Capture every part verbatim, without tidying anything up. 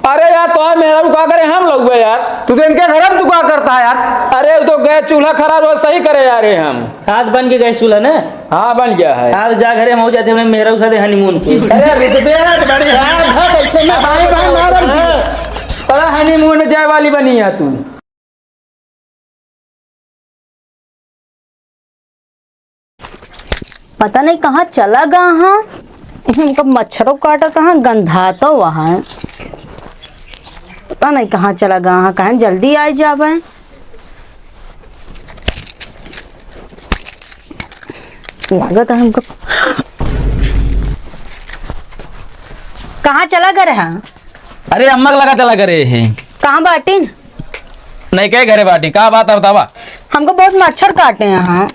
अरे यार, तोहार मेहरारू का करे, हम लउए यार। तू तो इनके घर में तू का करता है यार? अरे, वो तो गैस चूल्हा खराब हो, सही करे यार, ये हम। आज बन के गैस चूल्हा ना? हाँ, बन गया है। आज जा घरे, हम हो जाते हैं मेहरारू साथे honeymoon पे। अरे, रुक बे यार, बड़ी हाँ, हाँ, कैसे ना भाई, भाई, मारम की। बड़ा honeymoon में जाए वाली बनी है तू। पता नहीं कहाँ चला गा हाँ। इनका मच्छरों काटा कहाँ गंधाता हुआ है। पता नहीं कहाँ चला गा हाँ, कहाँ जल्दी आइ जावे। लागत है हमको। कहाँ चला गा रहा? अरे अम्मा के लगा चला करे है। कहाँ बाटिन? नहीं, के घरे बाटी, का बात है बतावा? हमको बहुत मच्छर काटे हैं। हाँ।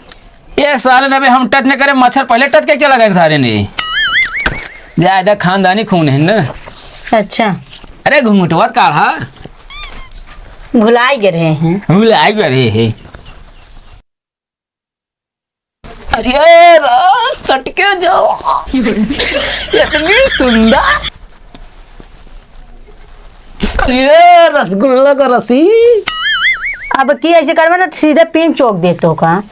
ये सारे ने अबे हम touch न करे, मच्छर पहले touch के चला गए सारे ने। ज्यादा खानदानी खून है ना। अच्छा। अरे घुंघटवा काढ़ा। भुलाई गए रहे हैं। भुलाई गए रहे हैं। अरे राम, सटके जाओ। इतनी सुंदर। अरे रसगुल्ला का रसी। अब की ऐसे करबे ना, सीधे पीन चोक दे तो का।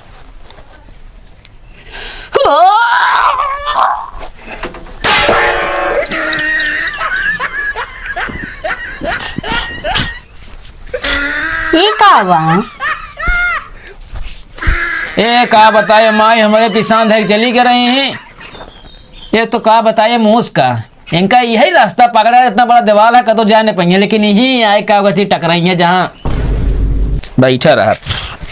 ई का बा? ए, का बताए माई, हमरे पिसान धइ के चली गए रही हैं। ये तो का बताए मूस का, इनका यही रास्ता पकड़ा है, इतना बड़ा दीवाल है, कतो जाए नहीं पाइए, लेकिन यही आए का गति टकराइए जहाँ बैठा रहा।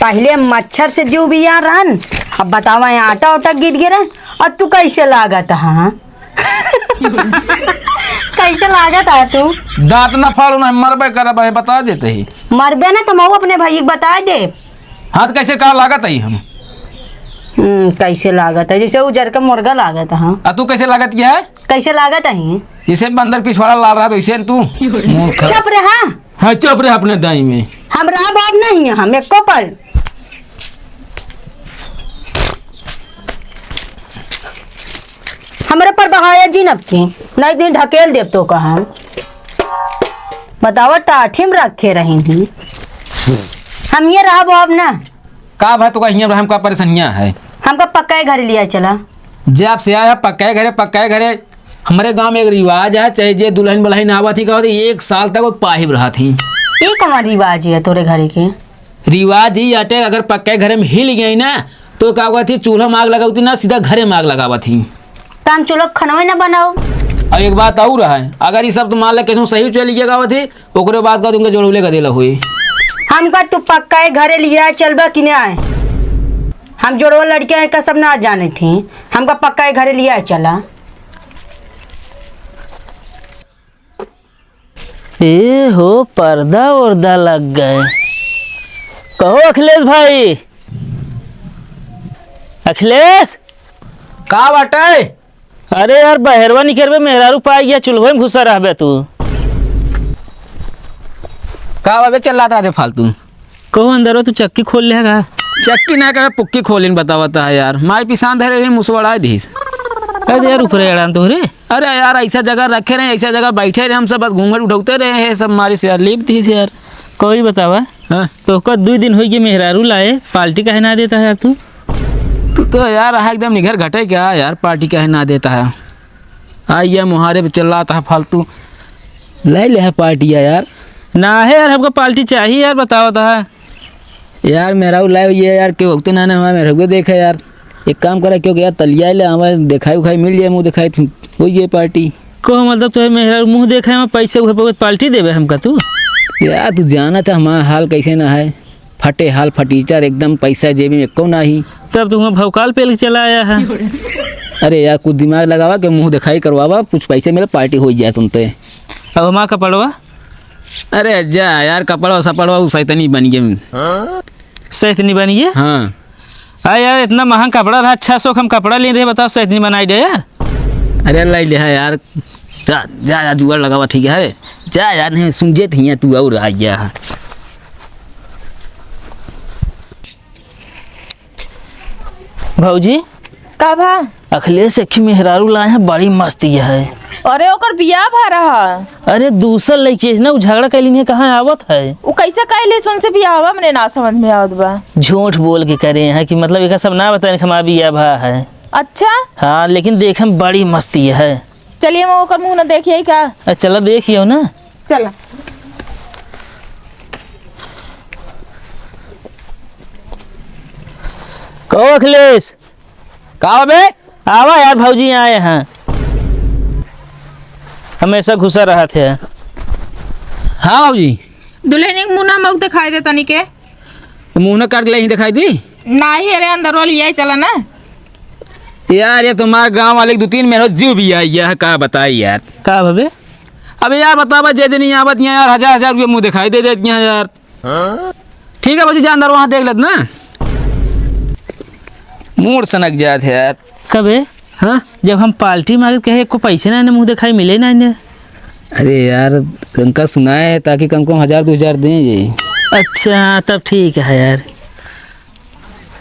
पहले मच्छर से जीव बिया रहन, अब बतावा यहाँ आटा उटा गिर गिरे, और तू कैसे लागत है, हाँ? कैसे लागत है तू? दांत ना फाड़ो ना, मरबे करब है, बता देते ही। मरबे ना तो मऊ अपने भाई के बता दे। हाँ, तो कैसे का लागत है हम? हम्म, कैसे लागत है? जैसे उजर का मुर्गा लागत है। आ तू कैसे लागत क्या है? कैसे लागत है? जैसे बंदर पिछवाड़ा लाल रहा तो वैसे तू। मूर्ख। चुप रहे, हाँ। हाँ, चुप रहे अपने दाई में। हम रहा बाप नहीं है, हम एको पल। हमरे पर बहाया जी नब की, नहीं दिन ढकेल देब तो कहा। बतावा, टाठी में रखे रही थी। हम ये रहब अब ना। का भाई, तो का हियाँ हम का परेशानियाँ है? हमका पक्का ही घर लिया चला। जे आपसे आया, पक्का ही घरे, पक्का ही घरे। हमरे गाँव में एक रिवाज है, चाहे जे दुल्हन बलहन आवत ही, कहत ही, एक साल तक वो पाहिब रहत ही। ये कौन रिवाज है तोरे घरे के? रिवाज ही अटे, अगर पक्का ही घरे में हिल गई ना, तो का कहत ही, चूल्हा में आग लगावत ही ना, सीधा घरे में आग लगावत ही। त हम चूल्हा खनवे ना बनाओ। और एक बात और है, अगर ये सब तो मान ले कैसे सही चली गया गावत ही, ओकरे बाद का तुमके जोड़ौले का देला होई। हमका तू पक्का है घरे लिया चलबा कि ना? हम जोड़वा लड़कियां का सब ना जाने थी, हमका पक्का है घरे लिया चला। ए हो, पर्दा उर्दा लग गए। कहो अखिलेश भाई, अखिलेश। का बाटे? अरे यार, बहरवा निकरबे, मेहरारू पाई गया, चूल्हे में घुसा रहबे तू। का बाबे, चिल्लात रहते फालतू? कहो अंदर हो, तू चक्की खोल ले का? चक्की ना कहे, पुक्की खोलिन बतावता है यार। माई पिसान धरे रही, मुसवड़ा दीस। अरे यार, ऊपर अड़ान तो रे। अरे यार, ऐसा जगह रखे रहे, ऐसा जगह बैठे रहे, हम सब बस घूंघट उठौते रहे हैं, सब मारी से यार, लीप दीस यार। कोई बतावा, हाँ। तोहका दुइ दिन होइ गए मेहरारू लाए, पार्टी काहे ना देता है यार तू? तू तो यार एकदम निगर घटे क्या यार, पार्टी काहे ना देता है? आ ये मुहारे पे चिल्लाता है फालतू। ले ले है पार्टी यार। ना है यार, हमको पार्टी चाहिए यार, बताओ तो है। यार मेहरारू लाए ये यार, के वक्त ना ना हमारे मेहरारू को देखे यार। एक काम करा, क्योंकि यार तलिया ले हमारे दिखाई उखाई मिल जाए, मुँह दिखाई तो हो ये पार्टी। को मतलब तो मेहरारू मुँह देखे, हम पैसे उहे पे पार्टी देबे हमका तू? यार तू जानत है हमारा हाल कैसे ना है, फटे हाल फटीचर एकदम, पैसा जेबी में एको नाही। तब तू वहाँ भौकाल पेल के चला आया है। अरे यार, कुछ दिमाग लगावा के मुँह दिखाई करवावा, कुछ पैसे मिले, पार्टी होइ जाए तुमते। अब हमारा कपड़वा? अरे जा यार, कपड़वा सपड़वा उ सैतनी बन गए। सैतनी बन गए? हाँ। आ यार, इतना महंग कपड़ा रहा, छह सौ के हम कपड़ा ले रहे, बताओ सैतनी बनाई दे यार। अरे लाई ले है यार, जा, जा, जा, जुगाड़ लगावा, ठीक है? जा यार, नहीं सुन जे थिया तू और आ गया है। भौजी, का भा? अखिलेश एक मेहरारू लाए हैं, बड़ी मस्त ये है। अरे, ओकर बियाह भा रहा। अरे, दूसर लइके ना, उ झगड़ा कैलिन है, कहाँ आवत है? उ कैसे कैलिस उनसे बियाहवा, मने ना समझ में आवत बा। झूठ बोल के करे हैं कि मतलब एका सब ना बताए कि हमारा बियाह भा है। अच्छा? हाँ, लेकिन देखे में बड़ी मस्त ये है। चलिए, हम ओकर मुँह न देखिए का। अ, चला देखियो ना। चला। कहो अखिलेश। का बे? आवा यार, भौजी आए हैं, हमेशा घुसा रहत है। हाँ भौजी। दुल्हन के मुँह ना मौक दिखाई दे तनी के। मुँह ना काट के यहीं दिखाई दी? नाही, अरे अंदर वाली यही चला ना। यार, ये तुम्हारे गाँव वाले के दो तीन मेहरारू जीव भी आई है, का बताई यार। का भबे? अबे यार बतावा, जे दिन आवत यहाँ यार, हजार हजार रुपये मुँह दिखाई दे देती हैं यार। ठीक है भौजी, जा अंदर वहाँ देख लेत ना। मूड सनक जात है यार। कबे? हाँ? जब हम पार्टी मांगत कहे, एको पैसे ना ने मुँह दिखाई मिले ना ने। अरे यार, उनका सुनाए ताकि कम कम हजार दो हजार दें ये। अच्छा, तब ठीक है यार।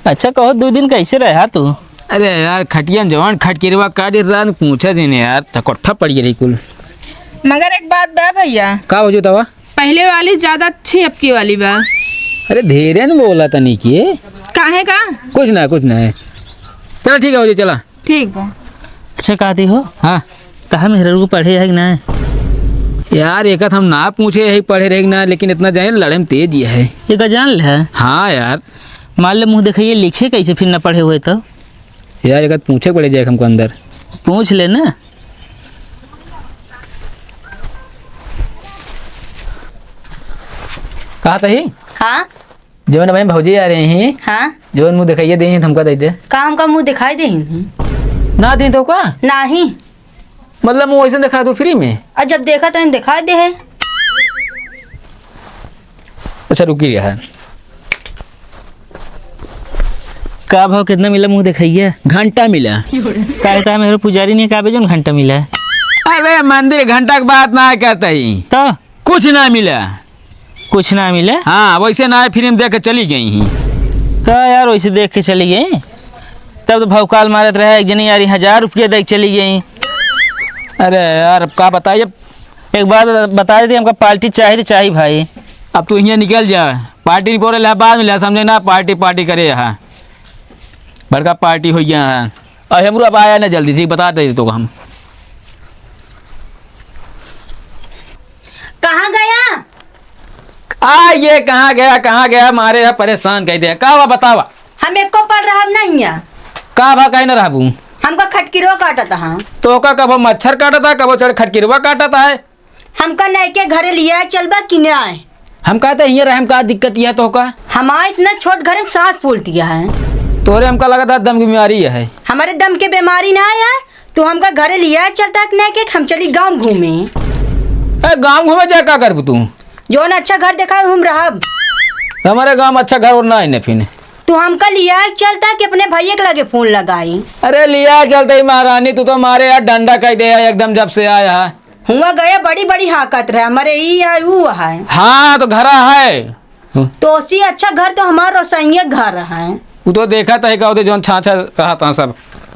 अच्छा कहो, दो दिन कैसे रहा तू? अरे यार, खटिया में जवान खटकिरवा काट देता, पूछा दिन यार, चकोट्ठा पड़ गई रही कुल। मगर एक बात बा भैया। का हो जो तवा? पहले वाली ज्यादा अच्छी अब की वाली बा। अरे धीरे न बोला तनी के। काहे का? कुछ ना, कुछ ना है। चला ठीक है, हो जाए, चला। ठीक बा। अच्छा कहती हो? हाँ। कहा मेहरारू को पढ़े है कि ना? यार एक हम ना पूछे है पढ़े रहे कि ना, लेकिन इतना जाने लड़े में तेज ये है। ये का जान ले है? हाँ यार। मान ले मुँह दिखाइए, लिखे कैसे फिर ना पढ़े हुए तो? यार एक पूछे पड़े जाए हमको अंदर। पूछ ले ना। कहा तही? हाँ? जवन भाई भौजी आ रही हैं, हाँ? जवन मुँह दिखाइए दे हैं, हमका दे दे। का हमका मुँह दिखाई दे ही नहीं? ना दी तो का? नाही। मतलब मुँह वैसे दिखा दो फ्री में? और जब देखा तो दिखाई दे है। अच्छा रुकी है। का भाव कितना मिला मुँह दिखाइए? घंटा मिला। का है, मेरे पुजारी ने कहा, "जौन घंटा मिला है।" अरे मंदिर घंटा की बात ना करता ही। तो? कुछ ना मिला। कुछ ना मिला? हाँ, वैसे ना फिल्म देख के चली गई ही। का यार, वैसे देख के चली गई? तब तो भौकाल मारत रहे, एक जनी यार हजार रुपये दे के चली गई। अरे यार, अब का बताइए, अब एक बात बता देती, हमका पार्टी चाही तो चाही भाई। अब तू हियाँ निकल जा, पार्टी निपोरे ला बाद में ला, समझे ना, पार्टी पार्टी करे यहाँ, बड़का पार्टी हो गया है। अरे हमरो अब आया ना जल्दी, ठीक बता दे तो हम। कहाँ गया? आ ये कहाँ गया, कहाँ गया, मारे यहाँ परेशान कर दे। का हुआ बतावा? हम एको पल रहब नहीं है। का भा कहीं ना रहबू? हमका खटकिरवा काटत है। तो का कबो मच्छर काटत है, कबो चढ़ खटकिरवा काटत है। हमका नयके घरे लिया चलबा कि नाय? हम कहते हियाँ रहे, हम का दिक्कत यह तो का? हमारे इतना छोट घर में सांस फूल दिया है। तोरे हमका लगा था दम की बीमारी है। हमारे दम के बीमारी ना है, तू हमका घरे लिया चलता कि नयके हम चली गाँव घूमे। ए, गाँव घूमे जाए का करबू तू? जौन अच्छा घर देखाए हम रहब। हमारे गाँव में अच्छा घर और ना है न फिर। तू हमका लिया चलता कि अपने भैया के लगे फोन लगाई। अरे लिया चलते ही महारानी, तू तो मारे यार डंडा कह दे यार एकदम जब से आया है। हुआ गया बड़ी बड़ी हाकत रहे, हमारे ई है, ऊ है। हाँ, तो घरा है। तो उससे अच्छा घर तो हमारा रोसैया घर है। वो तो देखा तही का होते जौन छाछा रहा था सब।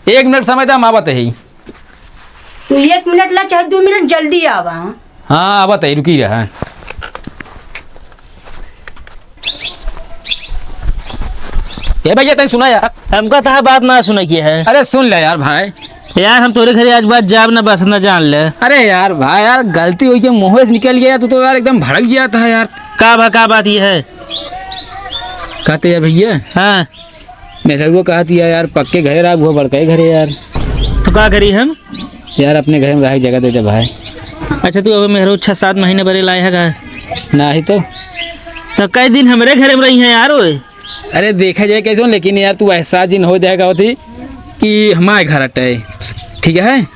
एक मिनट समय था, हम आवत ही। तू एक मिनट ला, चाहे दो मिनट, जल्दी आवा। हाँ, आवत ही, रुकी रहा। ए भैया, तनी सुना यार। हमका तहा बात ना सुने की है। अरे सुन ले यार भाई। यार, हम तोरे घरे आज बाद जाब ना, बस ना जान ले। अरे यार भाई, यार गलती हुई के मुँह से निकल गया, तू तो यार एकदम भड़क गया था यार। का भा, का बात ये है? कहते यार भैया। हाँ। मेहररुआ कहत या यार, पक्के घरे रह, वो बड़का ही घरे यार। तो का करी हम? यार, अपने घरे में रहे जगह दे दे भाई। अच्छा, तू अब मेहररुआ छह सात महीने बरे लाए है का? नाही तो। तो कई दिन हमरे घरे में रही है यार, ओए? अरे, देखा जाए कैसे हो, लेकिन यार, तू एहसास जिन हो जाएगा होती कि हमारे घर अटे, ठीक है?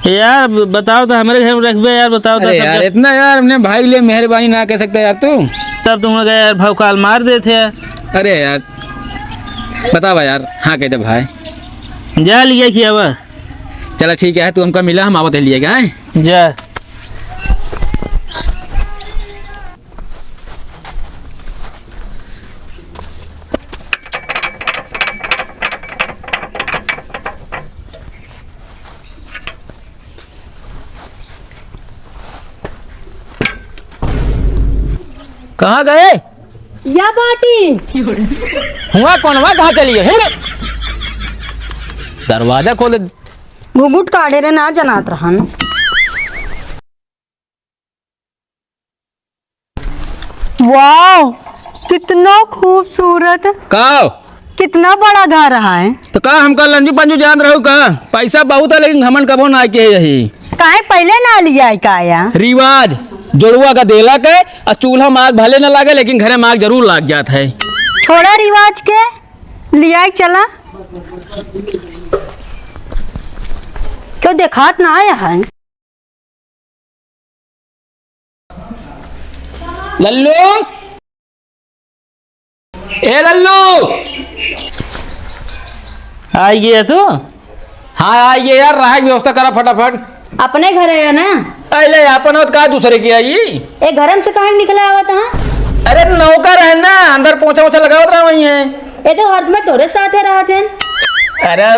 यार, ब-, बताओ तो, हमरे घर में रखबे यार, बताओ तो अरे सब यार, जब इतना यार, अपने भाई के लिए मेहरबानी ना कर सकता यार तू? तब तुम लोग यार भौकाल मार देते हैं। अरे यार, बतावा यार, हाँ कह दे भाई। जा लिया कि अब। चला ठीक है, तू हमका मिला, हम आवत है लिए, हैं? कहाँ गए? या बाटी। हुआ कौन, हुआ कहाँ चली गए? हिंगे। दरवाजा खोले। घुघुट काढ़े रे, ना जनात रहन। वाह, कितना खूबसूरत। का? कितना बड़ा घर है। तो का हमका लंजू पंजू जान रहू का? पैसा बहुत है, लेकिन घमंड कबो ना के यही। काहे पहले ना लिया है का या? रिवाज, जोड़ुआ का देला के, और चूल्हा में आग भले ना लागे, लेकिन घरे में आग जरूर लाग जात है। छोड़ा रिवाज के, लिया चला। क्यों देखात ना आया है? लल्लू, ए लल्लू, आई गया तू? हाँ, आई गया यार, रहा की व्यवस्था करा फटाफट। अपने घर है ना? अरे, अपन होत का दूसरे की आई? ए, घर में से काहे निकला आवत है? अरे, नौकर है ना, अंदर पोछा ओछा लगावत रहा वही है। ए तो हरदम तोरे साथे रहत हैं। अरे,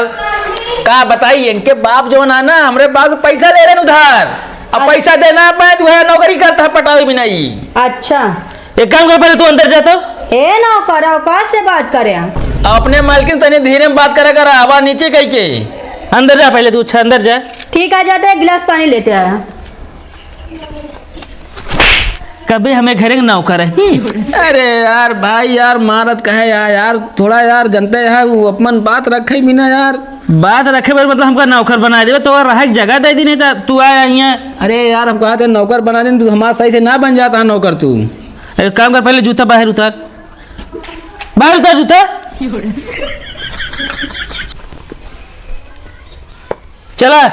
का बताई, इनके बाप जो ना, ना, हमरे पास पैसा ले रहे हैं उधार। अब अब पैसा दे ना पाए तो वह नौकरी करता है, पटावे भी नहीं। अच्छा। एक काम कर, पहले तू अंदर जा तो। ए नौकर, औकात से बात करे। अपने मालकिन तनी धीरे में बात करे कर, आवाज नीचे कई के। अंदर जा पहले तू, अच्छा, अंदर जा। ठीक, आ जाते, एक गिलास पानी लेते आया। कभी हमें घरे के नौकर है। अरे यार भाई यार, मारत कहे यार, यार थोड़ा यार जनते हैं, वो अपन बात रखे बिना यार। बात रखे बर मतलब हमका नौकर बना देवे तो रहे के जगह दे दी, नहीं तो तू आया यहाँ। अरे यार, हम कहा थे नौकर बना दे, तू हमारा सही से ना बन जाता है नौकर तू। अरे काम कर, पहले जूता बाहर उतार, बाहर उतार जूता। चला।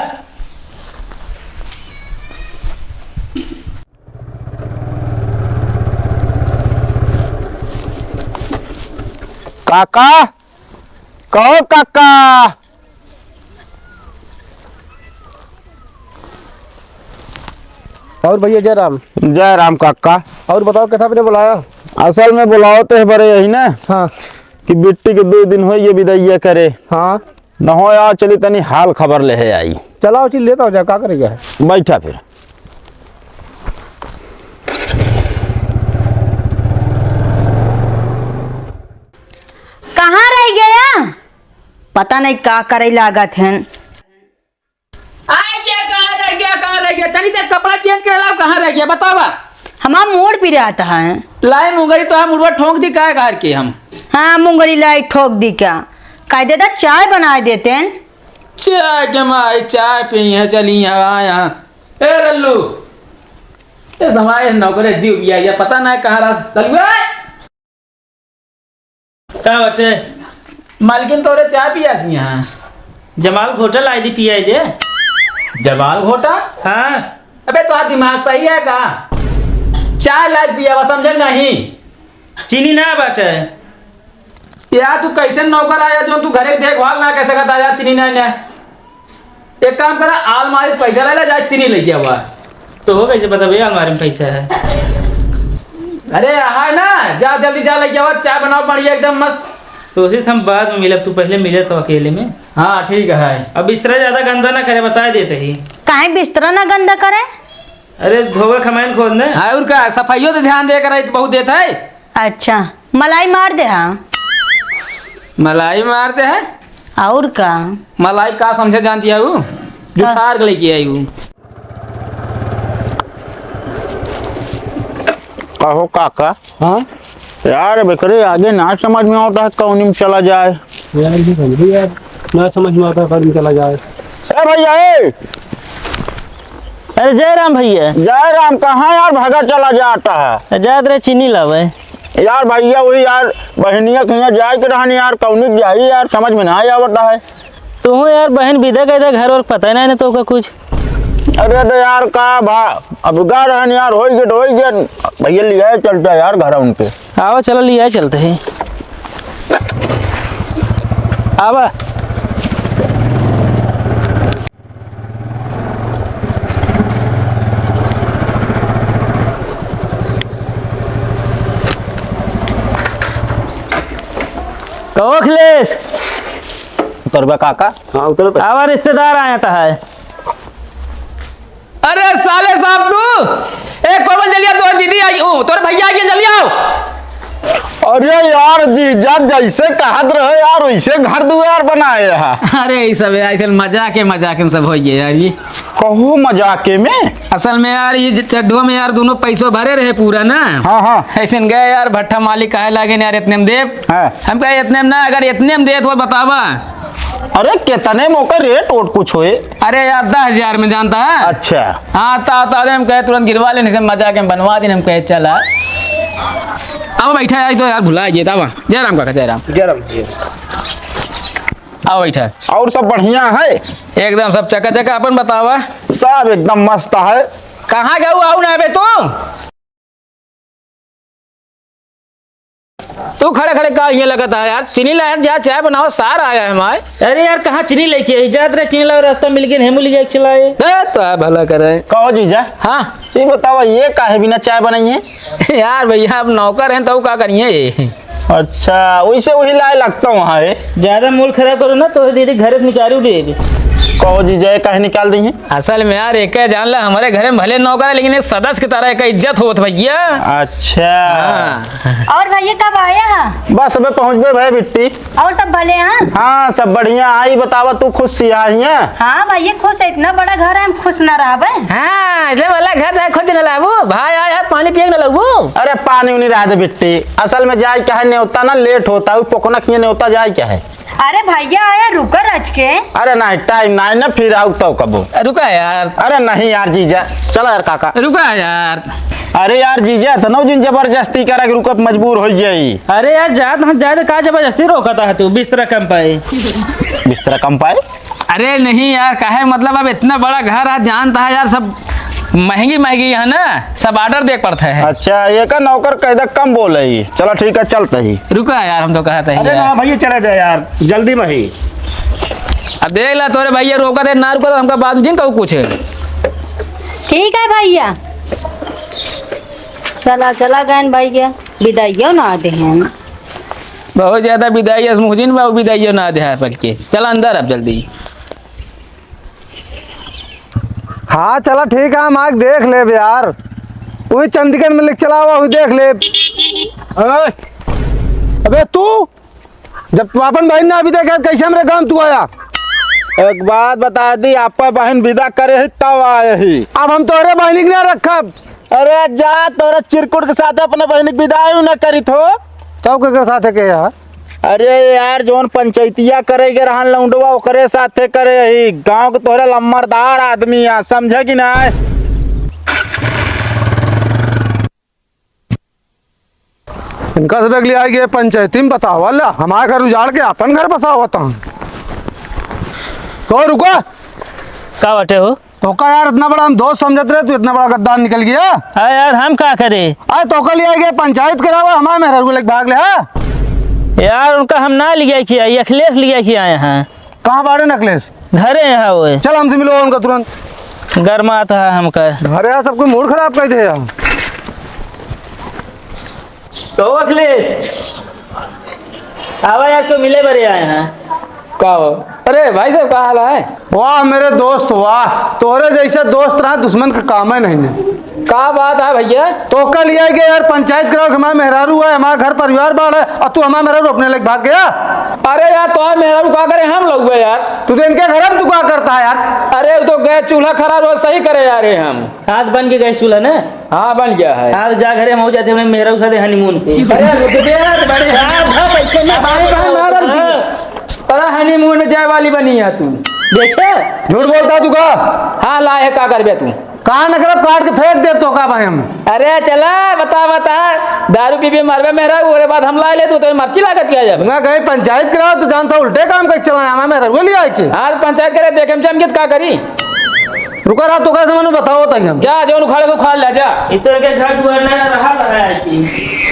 काका, कहो काका। और भैया जय राम। जय राम काका। और बताओ, कैसा आपने बुलाया? असल में बुलाओ तो है बड़े यही ना, हाँ। कि बिट्टी के दो दिन हो ये विदाई करे। हाँ। न हो यार, चली तनी हाल खबर ले है आई। चलाओ, चल लेता हो जा, का करेगा? बैठा फिर। कहाँ रह गया? पता नहीं का करे लागत हैं। आ गया, कहाँ रह गया, कहाँ रह गया? तनी देर कपड़ा change कर लाओ, कहाँ रह गया? बतावा। हमार मूड़ पिरात है। लाई मुंगरी तो हम मुड़वा ठोंक दी का घर के हम। हाँ, मुंगरी लाई ठोक दी का? कह देता चाय बनाए देते हैं। चाय के माई, चाय पी है, चली यहाँ, यहाँ। ए लल्लू, ए समाए नौकरे जीव गया, ये पता ना कहाँ रहा। लल्लू, ए! का बटे? मालकिन तोरे चाय पियासी यहाँ। जमाल घोटा लाई दी, पियाई दे। जमाल घोटा? हाँ। अबे, तोहार दिमाग सही है का? चाय लायक पियावा, समझे नहीं? चीनी ना बाटे। यार, तू कैसे नौकर आया जो तू घरे देखभाल ना कर सकता यार, चीनी ना, ना। एक काम करा, आलमारी से पैसा ले ले, जा चीनी लेके आवा। तो हो कैसे पता भैया आलमारी में पैसा है? अरे, है ना, जा जल्दी जा लेके आवा, चाय बनाओ बढ़िया एकदम मस्त। तो उसी से हम बाद में मिलब, तू पहले मिले तो अकेले में। हाँ, ठीक है। अब बिस्तरा ज्यादा गंदा ना करे, बता देते ही। काहे बिस्तरा ना गंदा करे? अरे धोवे खमाइन खोद ने। हाँ, और का, सफाइयों से ध्यान दे कर बहुत देता है। अच्छा, मलाई मार दे हाँ। मलाई मार दे है? और का? मलाई का समझे जानती है वो? जो का? तार के लेके आई वो। कहो काका। हाँ? यार, बेकरे आगे ना समझ में आवता है, कौनी में चला जाए। यार, ये समझ यार, ना समझ में आवता है, कौनी में चला जाए। ए भैया, ए! अरे जय राम भैया। जय राम, कहाँ यार भागा चला जाता है? जात रहे चीनी लावे। यार भैया, वही यार, बहनिया के यहाँ जाए के रहन यार, कौनी जाई यार, समझ में ना आवता है। तू यार बहन विदा कह दे घर और पता ही नहीं ना तो का कुछ। अरे तो यार का भा, अब गा रहन यार, होई गए तो होई गए, भैया लिया चलता यार घर उनके। आवा चला लिया चलते हैं। आवा। कहो अखिलेश। उतरबा काका? हाँ, उतर बे। आवा, रिश्तेदार आया था है। अरे साले साहब तू, ए कोमल जलिया, तो दीदी आई ओ, तोरे भइया आइ गए, जल्दी आओ। अरे यार जीजा, जैसे कहत रहे यार, वैसे घर दुआर बनाए हा। अरे, ई सब यार, ऐसे मजाक, मजाक में सब होइ गए यार, ई। कहो मजाके में? असल में यार, ई चड्ढो में यार, दोनों पैसो भरे रहे पूरा ना। हाँ, हाँ। ऐसे गए यार, भट्ठा मालिक कहे लागे ना यार, इतने में देब। हाँ। हम कहे, इतने में ना, अगर इतने में देत हो, बतावा। अरे, कितने में ओकर रेट ओट कुछ होए? अरे यार, दस हजार में जानता है। अच्छा। हाँ, ता, ता दे, हम कहे, तुरंत गिरवा लेने से मजाक में बनवा देने, हम कहे, चला। अब बैठा है तो यार, भुला गया था वहाँ। जय राम काका, जय राम। जय राम जी। आओ बैठा। और सब बढ़िया है? एकदम सब चकाचक, अपन बतावा। सब एकदम मस्त है। कहाँ गऊ, आऊ ना बे तू? तू खड़े खड़े का ये लगत है यार? चीनी लाया जा, चाय बनाओ, सार आया है हमारे। अरे यार, कहाँ चीनी लेके आई? जात रहे चीनी लाओ, रास्ता मिल गया, हेमू ले जाके चलाए। ए, तो आ भला करे। कहो जीजा। हाँ। ये बतावा, ये काहे बिना चाय बनाई है? यार भइया, अब नौकर हैं तो का करिए? अच्छा, वैसे वही लाए लगता वहाँ है। ज्यादा मूड खराब करो ना तो दीदी घरे से निकालू दे। कहो जीजा, ये काहे निकाल दी है? असल में यार, एक जान ला, हमारे घर में भले नौकर है, लेकिन एक सदस्य की तरह एक इज्जत होत भइया। अच्छा। हाँ। और भइया कब आया है? बस अबे पहुँचबे भाई बिट्टी। और सब भले हैं? हाँ, सब बढ़िया। आई बतावा, तू खुश सिया हिया? हाँ भइया, खुश है, इतना बड़ा घर है, हम खुश ना रहबे? हाँ, इतने वाला घर है, खुश ना रहबू? भाई आया है, पानी पिए ना लगबू? अरे पानी उनी रह दे बिट्टी, असल में जाए क्या है, नेवता ना लेट होता है, वो पोकना किए नेवता जाए क्या है? अरे भइया आया, रुका रच के। अरे नहीं, टाइम नहीं ना, फिर आऊ तो कबो। रुका यार। अरे नहीं यार जीजा, चला यार काका। रुका यार। अरे यार जीजा, इतना जिन जबरदस्ती करा कि रुकब मजबूर हो जाई। अरे यार, जात हम जाए तो का जबरदस्ती रोकता है तू? बिस्तरा कम पाए। बिस्तरा कम पाए? अरे नहीं यार, काहे मतलब, अब इतना बड़ा घर है, जानता है यार, सब महंगी महंगी है ना, सब ऑर्डर दे पड़ता है। अच्छा, ये का नौकर कह दे कम बोले ही। चलो ठीक है, चलते ही। रुका यार, हम तो कहते ही अरे यार। ना भइया, चला जाए यार, जल्दी में ही। अब देख ला तोरे भइया, रोका दे ना, रुका तो हमका बाद में जिन कहू कुछ। ठीक है भइया, चला चला गए भइया, बिदाइयो ना दे हैं। बहुत ज्यादा बिदाई अस मुहजिन बा, बिदाइयो ना दे है बल्कि। चल अंदर अब जल्दी। हाँ, चला ठीक है, हम आके देख लेब यार। वही चंदिकन में लिख चला हुआ, वही देख लेब। ए, अबे तू, जब तू अपन बहिन ना अभी देखे, कैसे हमरे गाँव तू आया? एक बात बता दी, आपका बहिन विदा करे ही तब आए ही। अब हम तोहरे बहिनी के ना रखब। अरे जा, तोरे चिरकुट के साथ अपने बहिनी के विदाई ना करित हो। तो केकर साथे के यार? अरे यार, जौन पंचायतिया करे के रहन लौंडवा, ओकरे साथे करे ही। गाँव के तोहरे लम्बरदार आदमी आ, समझे कि नाय? इनका सब अगली आई गए पंचायती में बतावा ला, हमारे घर उजाड़ के अपन घर बसावत हैं। तो रुका। का बाटे हो? तोका यार इतना बड़ा हम दोस्त समझत रहे, तू इतना बड़ा गद्दार निकल गया। अरे यार, हम का करे? अरे तोका ले आई गए पंचायत करावा, हमारे मेहरारू को लेके भाग ले, हाँ? यार, उनका हम ना लिया कि आई, अखिलेश लिया कि आए हैं। कहाँ बाड़े अखिलेश? घरे हैं वो। चल हमसे मिलो उनका तुरंत। गरमात है हमका। अरे यार, सब कोई मूड खराब कर दे यार। तो अखिलेश, आवा यार, तो मिले बरे आए हैं। का हो? अरे भाई साहब, का हाल है? वाह मेरे दोस्त वाह, तोहरे जैसे दोस्त रहा दुश्मन का काम है नहीं ने। का बात है भइया? तोका लिया गया यार, पंचायत करावा कि हमारे मेहरारू है, हमारे घर परिवार बाढ़ है, और तू हमारे मेहरारू अपने लेके भाग गया। अरे यार, तो मेहरारू का करे, हम लोग यार। तू तो इनके घर में तू का करता है यार? अरे वो तो गैस चूल्हा खराब हो, सही करे यार, ये हम। हाथ बन के गैस चूल्हा ना? हाँ, बन गया है। हाँ, तो जा घरे हम हो जाते हैं, मेहरारू साथे honeymoon पे। अरे, रुक दे यार, बड़े यार, हाँ, पैसे में बाएं बाएं मारल थी। बड़ा honeymoon में जाए वाली बनी है तू। देखे? झूठ बोलता तू का? हाँ, लाए है, का करबे तू? कहाँ न करब, काट के फेंक दे तो का भाई हम। अरे चला, बता, बता, दारू पी पी मरबे मेहरारू, ओरे बाद हम लाए ले, तू तो मर्ची लागत क्या जब? ना कहीं पंचायत करावा, तू जानता उल्टे काम कर चला, हमारे मेहरारू ले आए के। हाँ, पंचायत करे, देखे हम चमकित का करी? रुका रहा, तो कैसे मने बताओ ताकि हम। जा, जौन उखाड़े के उखाड़ ले, जा। इतर के घर दुआर ना रहा, रहा है कि।